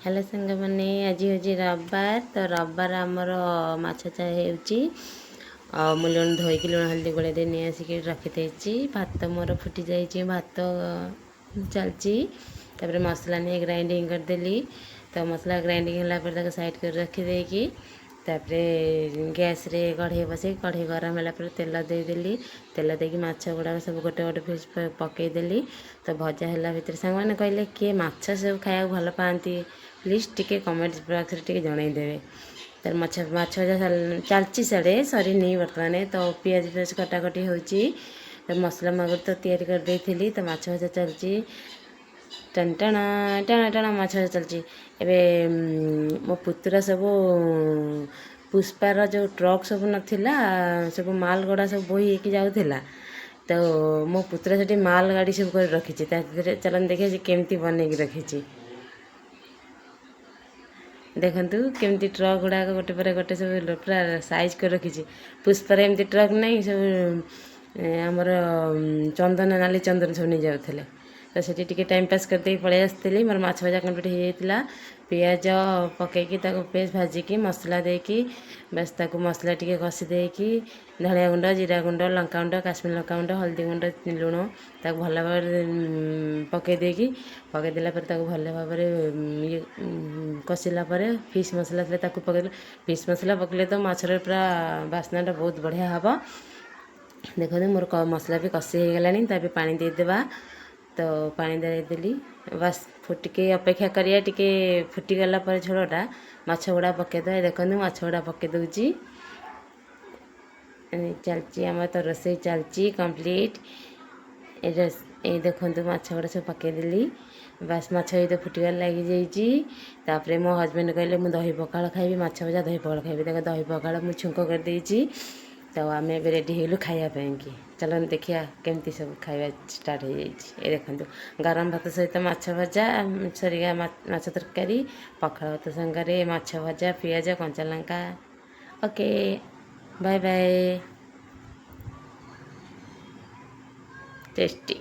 Hello ସାଙ୍ଗମାନେ, ଆଜି ହେଉଛି ରବିବାର। ତ ରବିବାର ଆମର ମାଛ ହେଉଛି। ଆଉ ମୁଁ ଲୁଣ ଧୋଇକି, ଲୁଣ ହଳଦୀ ଗୋଳେଇ ଦେଇ ନେଇ ଆସିକି ରଖିଦେଇଛି। ଭାତ ମୋର ଫୁଟି ଯାଇଛି, ଭାତ ଚାଲିଛି। ତାପରେ ମସଲା ନେଇ ଗ୍ରାଇଣ୍ଡିଙ୍ଗ କରିଦେଲି। ତ ମସଲା ଗ୍ରାଇଣ୍ଡିଙ୍ଗ ହେଲା ପରେ ତାକୁ ସାଇଡ଼୍ କରି ରଖିଦେଇକି, ତାପରେ ଗ୍ୟାସ୍ରେ କଢ଼େଇ ବସେଇ, କଢ଼େଇ ଗରମ ହେଲା ପରେ ତେଲ ଦେଇଦେଲି। ତେଲ ଦେଇକି ମାଛ ଗୁଡ଼ାକ ସବୁ ଗୋଟେ ଗୋଟେ ପିସ୍ ପକେଇଦେଲି। ତ ଭଜା ହେଲା ଭିତରେ ସାଙ୍ଗମାନେ କହିଲେ, କିଏ ମାଛ ସବୁ ଖାଇବାକୁ ଭଲ ପାଆନ୍ତି, ପ୍ଲିଜ୍ ଟିକେ କମେଣ୍ଟ ବକ୍ସରେ ଟିକେ ଜଣାଇଦେବେ। ତାର ମାଛ ମାଛ ଭଜା ଚାଲିଛି, ସିଆଡ଼େ ସରିନି ବର୍ତ୍ତମାନ। ତ ପିଆଜ ଫିଆଜ କଟାକଟି ହେଉଛି। ତ ମସଲା ମଗର ତ ତିଆରି କରିଦେଇଥିଲି। ତ ମାଛ ଭଜା ଚାଲିଛି, ଟଣ ଟଣା ଟଣା ଟଣା ମାଛ ଭଜା ଚାଲିଛି। ଏବେ ମୋ ପୁତୁରା ସବୁ ପୁଷ୍ପାର ଯେଉଁ ଟ୍ରକ୍ ସବୁ ନଥିଲା, ସବୁ ମାଲ ଗୁଡ଼ା ସବୁ ବୋହି ହେଇକି ଯାଉଥିଲା, ତ ମୋ ପୁତୁରା ସେଠି ମାଲ ଗାଡ଼ି ସବୁ କରି ରଖିଛି। ତା ଭିତରେ ଚାଲନ୍ତୁ ଦେଖିବା ସେ କେମିତି ବନେଇକି ରଖିଛି। ଦେଖନ୍ତୁ କେମିତି ଟ୍ରକ୍ ଗୁଡ଼ାକ ଗୋଟେ ପରେ ଗୋଟେ ସବୁ ପୁରା ସାଇଜ୍ କରି ରଖିଛି। ପୁଷ୍ପାରେ ଏମିତି ଟ୍ରକ୍ ନାହିଁ, ସବୁ ଆମର ଚନ୍ଦନ, ନାଲି ଚନ୍ଦନ ସବୁ ନେଇଯାଉଥିଲେ। ତ ସେଠି ଟିକେ ଟାଇମ୍ ପାସ୍ କରିଦେଇକି ପଳେଇ ଆସିଥିଲି। ମୋର ମାଛ ଭଜା କମ୍ପ୍ଲିଟ୍ ହେଇଯାଇଥିଲା। ପିଆଜ ପକେଇକି ତାକୁ ପେଷ୍ଟ ଭାଜିକି, ମସଲା ଦେଇକି, ବାସ୍ ତାକୁ ମସଲା ଟିକେ କଷି ଦେଇକି, ଧନିଆ ଗୁଣ୍ଡ, ଜିରା ଗୁଣ୍ଡ, ଲଙ୍କା ଗୁଣ୍ଡ, କାଶ୍ମୀର ଲଙ୍କା ଗୁଣ୍ଡ, ହଳଦୀ ଗୁଣ୍ଡ, ଲୁଣ ତାକୁ ଭଲ ଭାବରେ ପକେଇ ଦେଇକି, ପକେଇ ଦେଲା ପରେ ତାକୁ ଭଲ ଭାବରେ ଇଏ କଷିଲା ପରେ ଫିସ୍ ମସଲା ଥିଲା, ତାକୁ ପକେଇଦେଲେ। ଫିସ୍ ମସଲା ପକେଇଲେ ତ ମାଛର ପୁରା ବାସ୍ନାଟା ବହୁତ ବଢ଼ିଆ ହେବ। ଦେଖନ୍ତୁ, ମୋର ମସଲା ବି କଷି ହେଇଗଲାଣି। ତାପରେ ପାଣି ଦେଇଦେବା। ତ ପାଣି ଦେଇଦେଲି, ବାସ୍ ଟିକେ ଅପେକ୍ଷା କରିବା। ଟିକେ ଫୁଟିଗଲା ପରେ ଝୋଳଟା ମାଛ ଗୁଡ଼ା ପକାଇଦେବା। ଦେଖନ୍ତୁ, ମାଛ ଗୁଡ଼ା ପକାଇ ଦେଉଛି। ଚାଲିଛି ଆମର ତ ରୋଷେଇ ଚାଲିଛି କମ୍ପ୍ଲିଟ୍। ଏଇ ଦେଖନ୍ତୁ, ମାଛ ଗୁଡ଼ା ସବୁ ପକାଇଦେଲି। ବାସ୍, ମାଛ ଏଇ ତ ଫୁଟିବାରେ ଲାଗିଯାଇଛି। ତାପରେ ମୋ ହଜବେଣ୍ଡ କହିଲେ, ମୁଁ ଦହି ପଖାଳ ଖାଇବି, ମାଛ ଭଜା ଦହି ପଖାଳ ଖାଇବି। ଦେଖ, ଦହି ପଖାଳ ମୁଁ ଛୁଙ୍କ କରିଦେଇଛି। ତ ଆମେ ଏବେ ରେଡ଼ି ହେଇଗଲୁ ଖାଇବା ପାଇଁକି। ଚାଲନ୍ତୁ ଦେଖିବା କେମିତି ସବୁ ଖାଇବା ଷ୍ଟାର୍ଟ ହେଇଯାଇଛି। ଏ ଦେଖନ୍ତୁ, ଗରମ ଭାତ ସହିତ ମାଛ ଭଜା, ସରି, ମାଛ ତରକାରୀ, ପଖାଳ ଭାତ ସାଙ୍ଗରେ ମାଛ ଭଜା, ପିଆଜ, କଞ୍ଚା ଲଙ୍କା। Okay, bye bye, tasty.